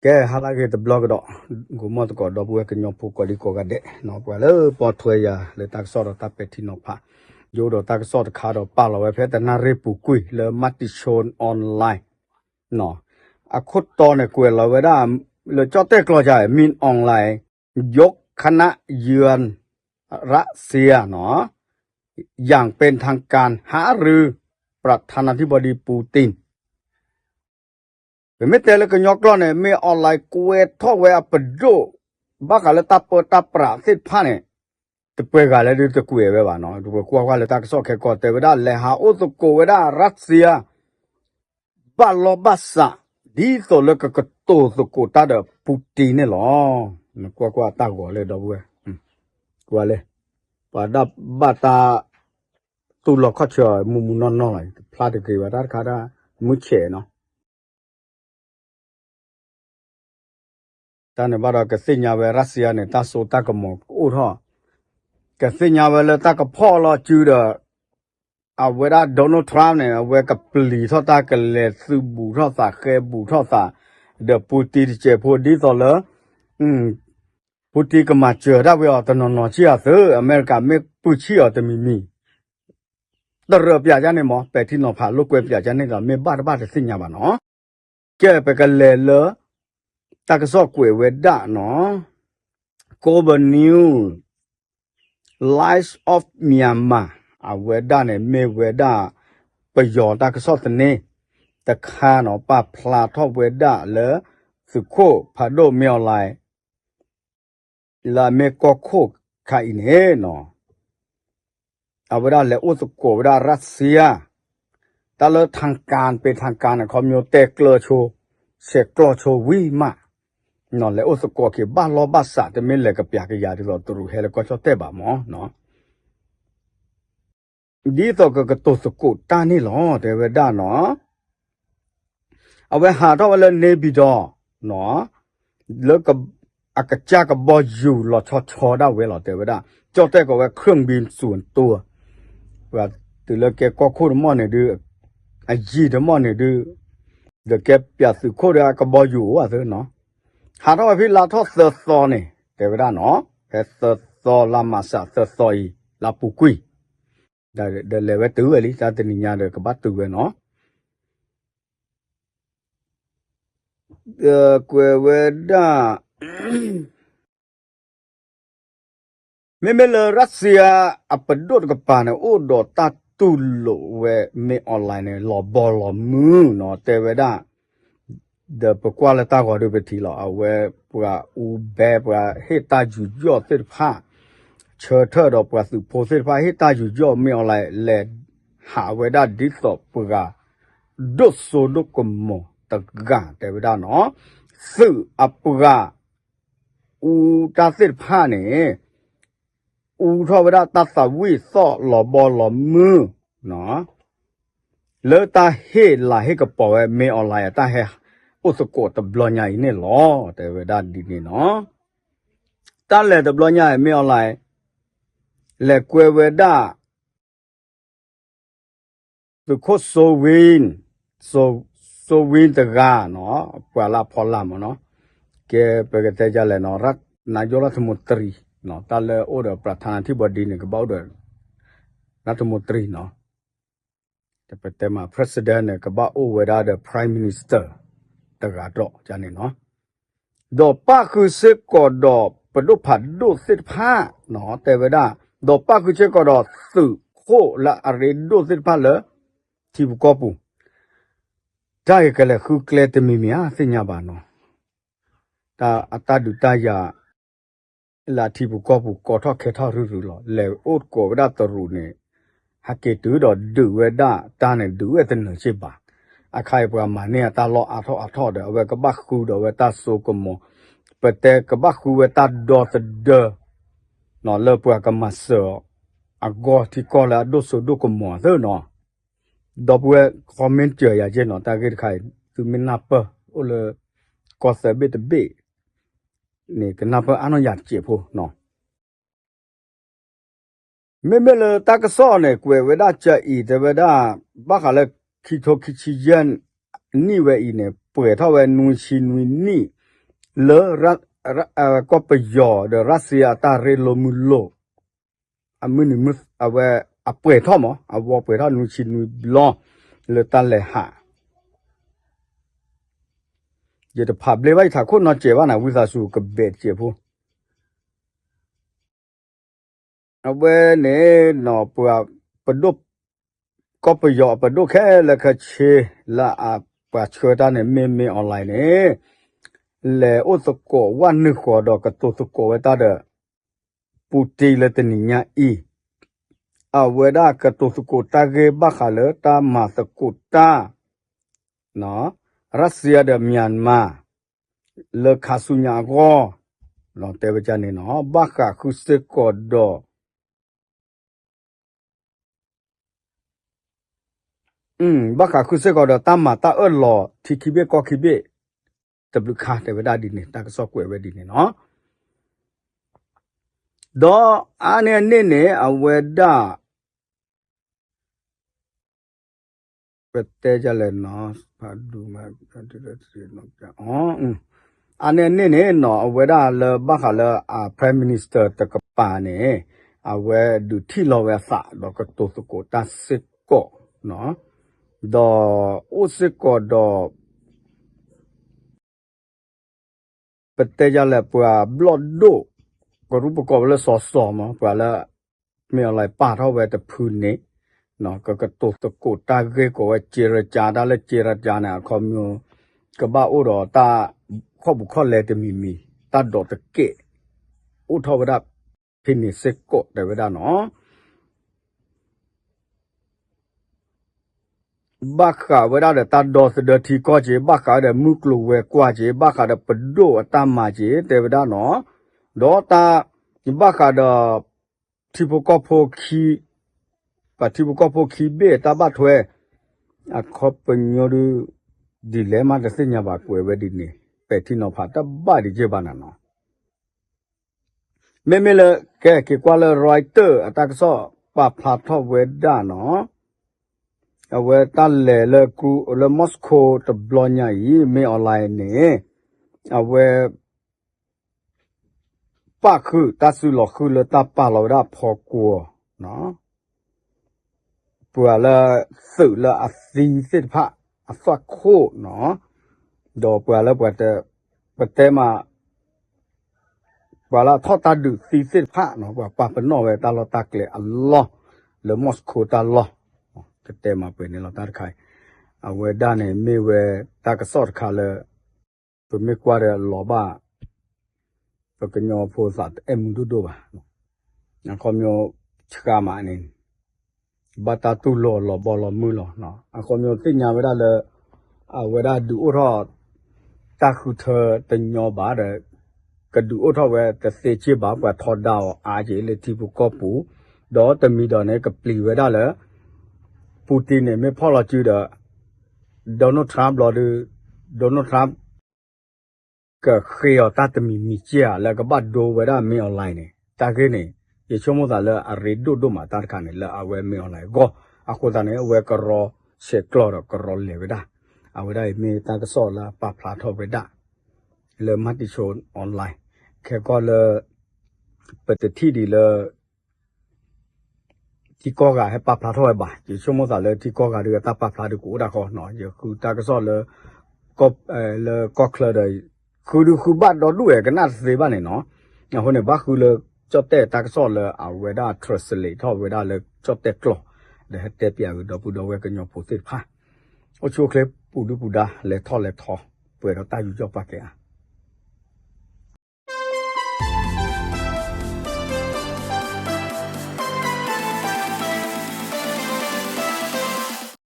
ကဲ ဟါလၢအဂ့ၤတဘျီကဒီး, ဂီၤမီၢ်သကိး ဒီပုၢ်ဝဲၢ်ကညီဖိကိးဒံကိးဂၤဒဲး, ပှၤလၢပီၣ်ထွဲယၤလၢတၢ်ကစီၣ်ဒီးတၢ်ပဲာ်ထံနီၤဖး, ယအိၣ်ဒီးတၢ်ကစီၣ်တခါဒီး ပာ်လီၤဝဲဖဲတနၣ်ရံၣ်ပူၤကွံာ်လၢ Matichon Online အခိၣ်တီန့ၣ် ကွဲးလီၤဝဲဒၣ် လၢကၠီၣ်တဲၣ်ကျိာ် Min Aung Hlaing ยกคณะเยือนรัสเซีย อย่างเป็นทางการ หารือ ประธานาธิบดีปูติน ပမ့ၢ်တဲလၢကညီကျိာ်န့ၣ် မ့ၢ် online ကွဲးထီၣ်ဝဲအပဒိၣ် ဘၣ်ဃးလၢတၢ်ပၢတၢ်ပြးသ့ၣ်တဖၣ်န့ၣ် တပှဲၤဂၤလၢဒုးတကွဲးဝဲဘၣ်နီၤ, ပကွၢ်ကွၢ်လၢတၢ်ကစီၣ်ခဲကီး တဲဝဲဒၣ် လဲၤဟးအိၣ်သကိးဝဲဒၣ် Russia ဘၣ်လီၢ်ဘၣ်စး ဒ်သိးလၢကကတိၤသကိးတၢ်ဒီး Putin န့ၣ်လီၤ. နကွၢ်ကွၢ်တၢ်ဂီၤလၢဒီပုၢ်ဝဲၢ်, ကွၢ်လၢ ပှၤဒၣ်ဘၣ်တၢ် သူၣ်လီၤခီၣ်ဆၢ မူမူနီၢ်နီၢ်လီၤ, တဖျါတဂ့ၤဘၣ်တၢ်တခါဒၣ် မုၢ်ဆဲးနီၤ တၢ်န့ၣ်ဘၣ်ဒီး ကသ့ၣ်ညါဝဲ Russia န့ၣ် တၢ်စိတၢ်ကမီၤကအိၣ်ထီၣ်, ကသ့ၣ်ညါဝဲလၢတၢ်ကဖီၣ်လီၤစုဒီး အဝဲဒၣ် Donald Trump န့ၣ် အဝဲကပျံၤထီၣ်တၢ်ကလဲၤသုးဘူးထီၣ်သး ဃဲဘူးထီၣ်သး ဒီး Putin တစဲးဖိ ဒ်သိးလၢ Putin ကမၤစၢၤဒၣ်ဝဲအီၤတနီၤနီၤဆံးအသိး အမဲရကၤမ့ၢ်ပုၢ်ဆံးအီၤတမံၤမံၤ တရၢးပၠးကန့ၣ်မး ပဲာ်ထံနီၤဖးလိာ်ကွဲပၠးကန့ၣ်ဒီး မ့ၢ်ဘၣ်တဘၣ်တသ့ၣ်ညါဘၣ်နီၤ. ကဲ ပကလဲၤလၢ တၢ်ကစီၣ်ကွဲးဝဲဒၣ်နီၤ Global News Light of Myanmar အဝဲဒၣ်န့ၣ် မ့ၢ်ဝဲဒၣ် ပယီၤတၢ်ကစီၣ်သန့ တခါနီၤ ပာ်ဖျါထီၣ်ဝဲဒၣ်လၢ သုးခိၣ်ဖးဒိၣ် မင်းအောင်လှိုင် လၢအမ့ၢ်ကီၢ်ခိၣ်ခါအံၤန့ၣ်နီၤ အဝဲဒၣ်လဲၤအိၣ်သကိးဝဲဒၣ် Russia တၢ်လၢ ทางการ ပ့ၤ ทางการ န့ၣ် ခီဖျိတဲကျၢၤဆိ ဆဲးကျိးဆိဝံၤမး လဲၤအိၣ်သကိးက့ၤ ဘၣ်လီၢ်ဘၣ်စး တမ့ၢ်လဲၤကပျးကယၤဒ်သိးတရူးဟဲလၢကီၢ်ကၠီၣ်တဲၣ်ဘၣ်မးနီၤ ဒ်သိးကကတိၤသကိးတၢ်န့ၣ်လီၤ တဲဝဲဒၣ်နီၤ အဝဲဟးထီၣ်ဝဲလၢ နေပြည်တော် နီၤ လၢ အကစၢ်ကဘီယူၤလီၤဆီဆီဒၣ်ဝဲလီၤ တဲဝဲဒၣ် ကၠီၣ်တဲၣ်ကိးဝဲ เครื่องบินส่วนตัว ပှၤတုၤလၢကဲကီၢ်ခိၣ်တမီၢ်န့ၣ်ဒုး အယံာ်တမီၢ်န့ၣ်ဒုး ဒီးကဲပၠးသုးခိၣ်ဒီး အကဘီယူၤအိၣ်အသးနီၤ ဟးထီၣ်ဝဲဖဲလါထီၣ်သၢသီန့ၣ် တဲဝဲဒၣ်နီၤ ဖဲသၢသီလါမးစးသၢသီအံၤ လါပူၤကွံာ် ဒီးလဲၤဝဲတုၤဝဲလံ တၢ်တနံၤညါဒီးကဘၣ်တုၤဝဲနီၤ ကွဲးဝဲဒၣ် မ့မ့ၢ်လၢ Russia အပဒိၣ်တကပၤန့ၣ် အိၣ်ဒီးတၢ်တူၢ်လိာ်ဝဲ မင်းအောင်လှိုင် န့ၣ် လီၤဘီလီၤမုၢ်နီၤ တဲဝဲဒၣ် ဒီးပကွၢ်လၢတၢ်ဂီၤဒုးပထံၣ်လီၤ အဝဲပှၤအူဘဲ ပှၤဟ့ၣ်တၢ်ယူးယီၣ်သ့ၣ်တဖၣ် ဆၢထၢၣ်ဒီးပှၤသုးဖိသ့ၣ်တဖၣ် ဟ့ၣ်တၢ်ယူးယီၣ် မင်းအောင်လှိုင် လဲၤဟးဝဲဒၣ်ဒ်သိးပှၤ ဒိၣ်စိဒိၣ်ကမီၤတဂၤ တဲဝဲဒၣ်နီၤ သုးအပှၤ အူတၢ်သ့ၣ်တဖၣ်န့ၣ် အူထီၣ်ဝဲဒၣ်တၢ်သးဝံၣ်သီၣ်လီၤဘီလီၤမုၢ် လၢတၢ်ဟ့ၣ်လၤဟ့ၣ်ကပီၤဝဲ မင်းအောင်လှိုင် အတၢ်ဟဲအိၣ်သကိးတဘျီညါအံၤန့ၣ်လီၤ တဲဝဲဒၣ်ဒ်န့ၣ်နီၤ တၢ်လဲၤတဘျီညါအံၤ မင်းအောင်လှိုင် လဲၤကွဲဝဲဒၣ် သုးခိၣ်စိဝ့ စိဝ့တဂၤနီၤ ပှၤလၢအဖီလာ်မးနီၤ ကဲပကတဲဒ်လဲၣ်နီၤ နာ်ယိလၢထမူတရံး တၢ်လၢအိၣ်ဒီး ပြၢထါနထံဘီဒံ န့ၣ် ကဘၣ်အိၣ်ဒီး လၢထမူတရံးနီၤ ပတဲမး president န့ၣ် ကဘၣ်အိၣ်ဝဲဒၣ်ဒီး prime minister တဂၤဒီးန့ၣ်နီၤ ဒီးပၣ်ဃုာ်စ့ၢ်ကီးဒီးပဒိၣ်ဖးဒိၣ်သ့ၣ်တဖၣ်နီၤ တဲဝဲဒၣ် ဒီးပၣ်ဃုာ်စ့ၢ်ကီးဒီးသုးခိၣ်လၢအရ့ဒိၣ်သ့ၣ်တဖၣ်လၢ ထံပူၤကီၢ်ပူၤ တၢ်အံၤကလဲၤဃုကျဲတမံၤမံၤဧါ သ့ၣ်ညါဘၣ်နီၤ တၢ်အတၢ်ဒုးတၢ်ယၤ လၢအထံပူၤကီၢ်ပူၤ ကီထီၣ်ခဲထီၣ်ရုၢ်ရုၢ်လီၤ. လဲၤအိၣ်သကိးဝဲဒၣ်တရူးန့ၣ် ဟဲက့ၤတုၤဒီးဒုးဝဲဒၣ်တၢ်န့ၣ် ဒုးဝဲတနၢၤစ့ၢ်ဘၣ်. အခါအံၤပှၤမၤန့ၢ်အတၢ်လီၢ်အါထီၣ်အါထီၣ်ဒီး အဝဲကဘၣ်ဃုဒီးဝဲတၢ်စိကမီၤ, ပတဲကဘၣ်ဃုဝဲတၢ်ဒီသဒၢ လၢပှၤကမၤစၢၤအဂီၢ်ထံကီၢ်လၢအဒိၣ်စိဒိၣ်ကမီၤသ့ၣ်နီၤ. ဒီပုၢ်ဝဲၢ် comment စၢၤယၤက့နီၤ, တၢ်ဂ့ၢ်တခါအံၤ သုမ့ၢ်နၢ်ပၢၢ်အိၣ်လၢ ကီၢ်သၢဘ့ၣ်တဘ့ၣ်န့ၣ် ကနၢ်ပၢၢ်အါနီၢ်ယၤတစဲးဖိနီၤ. မ့မ့ၢ်လၢတၢ်ကစီၣ်န့ၣ် ကွဲးဝဲဒၣ်ကအံၤ တဲဝဲဒၣ် ဘၣ်ဃးလၢခံထိခံဆံယဲၢ်နံၣ်ဝဲအံၤန့ၣ် ပှဲၤထီၣ်ဝဲနွံဆံနွံနံၣ် လၢ ကီၢ်ပယီၤဒီးရၢၡါအတၢ်ရ့လိာ်မုာ်လိာ် အမုၢ်နံၤမုၢ် အဝဲအပှဲၤထီၣ်မး အဝဲပှဲၤထီၣ်နွံဆံနွံဘျီ လၢတၢ်လဲၤဟး ယတဖးဘျ့ဘၣ်ယထးခိၣ်နီတစဲးဘၣ်န့ၣ် ဝံသးစူၤကဘဲးတစဲးဖိ အဝဲန့ၣ် ပှၤပဒိၣ် ကီၢ်ပယီၤအပဒိၣ်ခဲလၢာ်ခဲဆ့ လၢအပှၤဆှၢတၢ်န့ၣ် မ့မ့ၢ် online န့ၣ် လဲၤအိၣ်သကိးဝဲနုာ်ဃီၤဒီးကတိၤသကိးဝဲတၢ်ဒီး ပူတ့လၢတနံၤညါအံၤ အဝဲဒၣ်ကတိၤသကိးတၢ်ဂ့ၢ်ဘၣ်ဃးလၢတၢ်မၤသကိးတၢ် ရၢၡါဒီး Myanmar လၢခါဆူညါအဂီၢ် တဲဝဲဒ်န့ၣ်နီၤ ဘၣ်ဃးဃုစ့ၢ်ကီးဒီး ဘၣ်ဃးဃုစ့ၢ်ကီးဒီးတၢ်မၤတၢ်အၢၣ်လီၤ ထံခံဘ့ၣ်ကီၢ်ခံဘ့ၣ် တဘျုးခါတဲဝဲဒၣ်ဒ်န့ၣ် တၢ်ကစီၣ်ကွဲးဝဲဒ်န့ၣ်နီၤ ဒီးအါန့ၢ်အန့ၣ်န့ၣ် အဝဲဒၣ် ပတဲဒ်လဲၣ်နီၤ ဖးဒိၣ်မး အါန့ၢ်အန့ၣ်န့ၣ်နီၤ အဝဲဒၣ်လၢဘၣ်ဃးလၢအ Prime Minister တကပၤန့ၣ် အဝဲဒုးထံၣ်လီၤဝဲအသးဒီးကတိၤသကိးတၢ်စ့ၢ်ကီး ဒီးအိၣ်စ့ၢ်ကီးဒီး ပတဲယၤလဲၣ် ပှၤဘျီၣ်ဒိၣ် ကရူၢ်ပကိးဝဲလၢစီၤစီၤမး ပှၤလၢ မ့ၢ်အီၤလၢပာ်ထီၣ်ဝဲတဖုန့ၣ် ကကတိၤသကိးတၢ်ဂ့ၢ်ကီးဝဲ က့ရကၠါ တၢ်လၢက့ရကၠါန့ၣ် အခီပညီ ကဘၣ်အိၣ်ဒီးတၢ်ခီၣ်ပူၤခီၣ်လဲတမံၤမံၤ တၢ်ဒိးတကဲး အိၣ်ထီၣ်ဝဲဒၣ် ဖဲန့ၣ်စ့ၢ်ကီးတဲဝဲဒၣ်နီၤ ဘၣ်ဃးဝဲဒၣ်ဒီးတၢ်ဒီသဒၢထံကီၢ်က့ ဘၣ်ဃးဒီးမုၢ်ကျိၤဝဲၤကွာ်က့ ဘၣ်ဃးဒီးပဒိၣ်အတၢ်မၤက့ တဲဝဲဒၣ်နီၤ, ဒီးတၢ်ဘၣ်ဃးဒီး ထံဖိကီၢ်ဖိခံ ပှၤထံဖိကီၢ်ဖိခံဘ့ၣ်တၢ်ဘၣ်ထွဲ အခီပညီဒု ဒ်လဲၣ်မးတသ့ၣ်ညါဘၣ်ကွဲးဝဲဒ်န့ၣ် ပဲာ်ထံနီၤဖးတဘၣ်ဒံးက့ဘၣ်နၤနီၤ. မ့မ့ၢ်လၢ ကဲ က့ၤကွၢ်လၢ Reuters အတၢ်ကစီၣ်ပာ်ဖျါထီၣ်ဝဲဒၣ်နီၤ, အဝဲတၢ်လဲၤလၢ လၢ Moscow တဘျီညါအံၤ မ့ၢ်အီၤလဲၣ်န့ၣ် အဝဲ ပၣ်ဃုာ်တၢ်စုလီၤဃုာ်လၢတၢ်ပာ်လီၤဝဲဒၣ်ဖီကွီၤ ပှၤလၢသုးလၢအသံသ့ၣ်တဖၣ် အသွၣ်ခိၣ်နီၤ, ဒီးပှၤလၢပှၤတ ပတဲမး ပှၤလၢအထီၣ်တၢ်ဒုးသံသ့ၣ်တဖၣ်နီၤ ပှၤပာ်ပနီၣ်ဝဲတၢ်လီၢ်တၢ်ကျဲအလီၢ် လၢ Moscow တၢ်လီၢ် ကတဲမးပှဲၤန့ၣ်လီၤတၢ်တခါအံၤ, အဝဲဒၣ်န့ၣ်မ့ၢ်ဝဲတၢ်ကစီၣ်တခါလၢ ပမ့ၢ်ကွၢ်ဒီးလီၤဘၣ် ပကညီဖိသးတအဲၣ်မုာ်ဒိၣ်ဒိၣ်ဘၣ်, အခီပညီ ဆှါမးန့ၣ် ဘၣ်တၢ်တူၢ်လိာ်လီၤဘီလီၤမုၢ်လီၤ, အခီပညီသ့ၣ်ညါဝဲဒၣ်လၢ အဝဲဒၣ်ဒုးအိၣ်ထီၣ် တၢ်ဃုထၢတညီဘၣ်ဒီး ကဒုးအိၣ်ထီၣ်ဝဲတသ့က့ၢ်ဘၣ် ပှၤထီဒါအီၤအါက့ၤလၢထံဖိကီၢ်ပူၤ, ဒီးတမံၤဒီးန့ၣ် ကပျံၤဝဲဒၣ်လၢ Putin န့ၣ် မ့ၢ်ဖီၣ်လီၤစုဒီး Donald Trump ဘျီဒု Donald Trump ကဃ့အီၤတၢ်တမံၤမံၤက့ၢ်ဧါ လၢကဘၣ်ဒိဝဲဒၣ်မ့ၢ်အီၤလဲၣ်န့ၣ် တၢ်ဂ့ၢ်န့ၣ် ယဆိကမိၣ်သးလၢအရ့ဒိၣ်ဒိၣ်မးတၢ်တခါန့ၣ် လၢအဝဲမ့ၢ်အီၤလဲၣ်အဂီၢ်, အဃိသတးန့ၣ် အဝဲကရီဆဲးကျိးဒီးကရီလဲၤဝဲဒၣ်, အဝဲဒၣ်အံၤမ့ၢ်တၢ်ကစီၣ်လၢအပာ်ဖျါထီၣ်ဝဲဒၣ် လၢ Matichon Online ခဲကီၢ်လၢ ပတထံၣ်ဒံးလၢ ထံကီၢ်ဂၤဟဲပာ်ဖျါထီၣ်ဝဲဘၣ်, ယဆိကမိၣ်သးလၢထံကီၢ်ဂၤဒုးအတၢ်ပာ်ဖျါဒုးကအိၣ်ဒၣ်ဃီနီၤ, ယဃုတၢ်ကစီၣ်လၢ လၢကီၢ်ချၢဒီး ဃုဒုးဃုဘၣ်ဒီဒူၣ်ဝဲကနၣ်တသ့ဘၣ်န့ၣ်နီၤ, အဃိန့ၣ် ဘၣ်ဃုလၢကၠီၣ်တဲၣ်တၢ်ကစီၣ်လၢအဝဲဒၣ် translate ထီၣ်ဝဲဒၣ်လၢကၠီၣ်တဲၣ်ကျိာ် ဒီးဟဲတဲပၠးကဒီပုၢ်ဒီဝဲၢ်ကညီဖိသ့ၣ်တဖၣ် အိၣ်ဆူၣ်အိၣ်ချ့ပူၤဒုပူၤဒါ လဲၤထီၣ်လဲၤထီ ပှဲၤဒီးတၢ်ယူးယီၣ်ပာ်ကဲဧါ.